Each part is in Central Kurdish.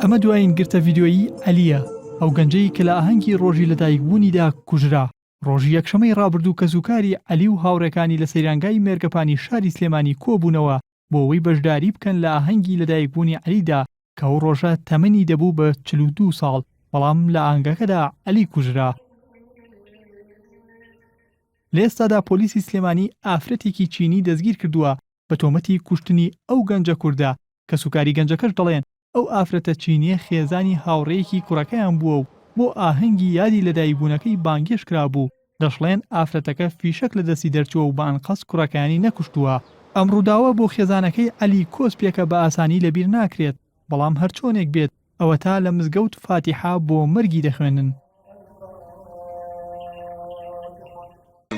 ئەمە دوایین گرتە ڤیدیۆیی عەلییە، ئەو گەنجەی کە لە ئاهەنگی ڕۆژی لەدایکبوونیدا کوژرا. ڕۆژی یەکشەمەی ڕابردوو کەسوکاری عەلی و هاوڕێکانی لە سەیرانگای مێرگەپانی شاری سلێمانی کۆبوونەوە بۆ ئەوەی بەشداری بکەن لە ئاهەنگی لەدایکبوونی عەلیدا کە ئەو ڕۆژە تەمەنی دەبوو بە 42 ساڵ، بەڵام لە ئاهەنگەکەدا عەلی کوژرا. لە ئێستادا پۆلیسی سلێمانی ئافرەتێکی چینی دەستگیرکردووە بە تۆمەتی کوشتنی ئەو گەنجە کوردە، کەسوکاری گەنجەکەش دەڵێن ئەو ئافرەتە چینییە خێزانی هاوڕێیەکی کوڕەکەیان بووە و بۆ ئاهەنگی یادی لەدایکبوونەکەی بانگهێشت کرابوو، دەشڵێن ئافرەتەکە فیشەک لە دەستی دەرچووە و بە ئەنقەست کوڕەکەیانی نەکوشتووە. ئەم ڕووداوە بۆ خێزانەکەی عەلی کۆسپێکە بە ئاسانی لەبیر ناکرێت، بەڵام هەرچۆنێک بێت ئەوەتا لە مزگەوت فاتیحا بۆ مەرگی دەخوێنن.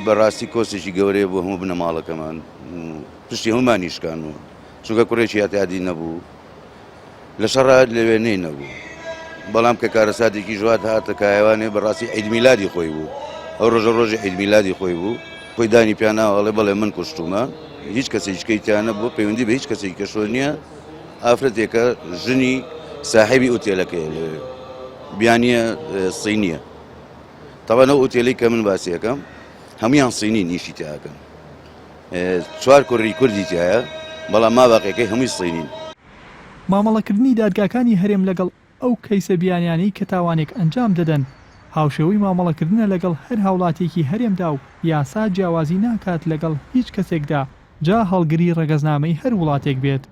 بەڕاستی کۆستێکی گەورەیە بۆ هەموو بنەماڵەکەمان و پشتی هەموومانی شکاندووە چونکە کوڕێکی ئەتیادی نەبوو لە شەڕا لەوێ نەی نەبوو بەڵام کە کارەساتێکی ژوات هاتە کایوانێ بەڕاستی عیدمیلادی خۆی بوو ئەو ڕۆژە ڕۆژی عیدمیلادی خۆی بوو خۆی دانی پیاناوە ئەڵێ بەڵێ من کوشتومە هیچ کەسێکیکەی تیانە بوو پەیوەندی بە هیچ کەسێکی کەشۆ نییە ئافرەتێکە ژنی ساحێبی ئوتێلەکەی لەوێ بیانیە سینیە تەبعەن ئەو ئوتێلەی کە من باسی ئەکەم هەمویان سینین ئیشی تیاکەن چوار کوڕی کوردی تایە بەڵام ما باقیەکەی هەمووی سینین. مامەڵەکردنی دادگاکانی هەرێم لەگەڵ ئەو کەیسە بیانیانەی کە تاوانێک ئەنجام دەدەن هاوشێوەی مامەڵەکردنە لەگەڵ هەر هاوڵاتیەکی هەرێمدا و یاسا جیاوازی ناکات لەگەڵ هیچ کەسێکدا جا هەڵگری ڕەگەزنامەی هەر وڵاتێک بێت.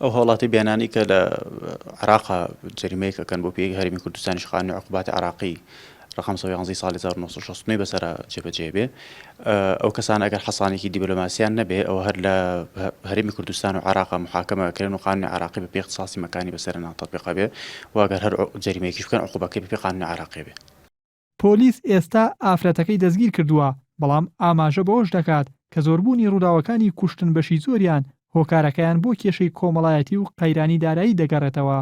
ئەو هاوڵاتی بیانانەی کە لە عێراقا جەریمەیەک ئەکەن بۆ پێی هەرێمی کوردستانیش قانونی عقوباتی عێراقی ڕقم 111 ساڵی 1969 بەسەرا جێبەجێ بێ ئەو کەسان ئەگەر حەسانێکی دیبلۆماسیان نەبێ ئەو هەر لە هەرێمی کوردستان و عێراقا محاکمە ئەکرێن و قانونی عێراقی بە پێی اختصاصی مەکانی بەسەر ناتەطبیق بێ و ئەگەر هەر جەریمەیەکیش بکەن عقوبەکەی بە پێی قانونی عێراقی بێ. پۆلیس ئێستا ئافرەتەکەی دەستگیر کردووە، بەڵام ئاماژە بەوەش دەکات کە زۆربوونی ڕووداوەکانی کوشتن بەشی زۆریان هۆکارەکەیان بۆ کێشەی کۆمەڵایەتی و قەیرانی دارایی دەگەڕێتەوە.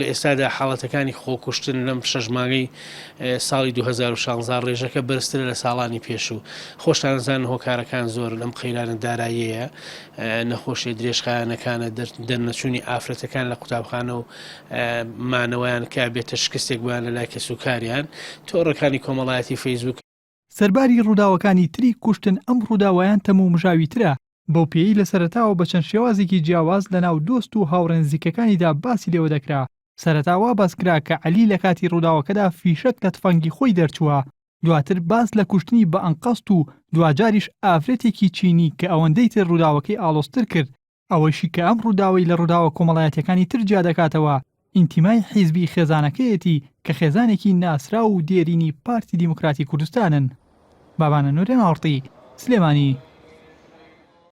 لە ئێستادا حاڵەتەکانی خۆکوشتن لەم شەش مانگەی ساڵی 2016 ڕێژەکە بەرزترە لە ساڵانی پێشوو. خۆشتان ئەزانن هۆکارەکان زۆرن، ئەم قەیرانە داراییەیە، نەخۆشیە درێژخایەنەکانە، دەرنەچوونی ئافرەتەکان لە قوتابخانە و مانەوەیان کە بێتە شکستێک بۆیان لە لای کەسوکاریان، تۆڕەکانی کۆمەڵایەتی فەیسبوک. سەرباری ڕووداوەکانی تری کوشتن ئەم ڕووداوەیان تەمومژاویترە، بەو پێیەی لە سەرەتاوە بە چەند شێوازێکی جیاواز لە ناو دۆست و هاوڕێ نزیکەکانیدا باسی لێوە دەکرا، سەرەتا وا باس کرا کە عەلی لە کاتی ڕووداوەکەدا فیشەک لە تفەنگی خۆی دەرچووە، دواتر باس لە کوشتنی بە ئەنقەست و دواجاریش ئافرەتێکی چینی کە ئەوەندەی تر ڕووداوەکەی ئاڵۆزتر کرد، ئەوەیشی کە ئەم ڕووداوەی لە ڕووداوە کۆمەڵایەتیەکانی تر جیا دەکاتەوە، ئینتیمای حیزبی خێزانەکەیەتی کە خێزانێکی ناسراو و دێرینی پارتی دیموکراتی کوردستانن. بابانە نوریان ئاڕتی، سلێمانی.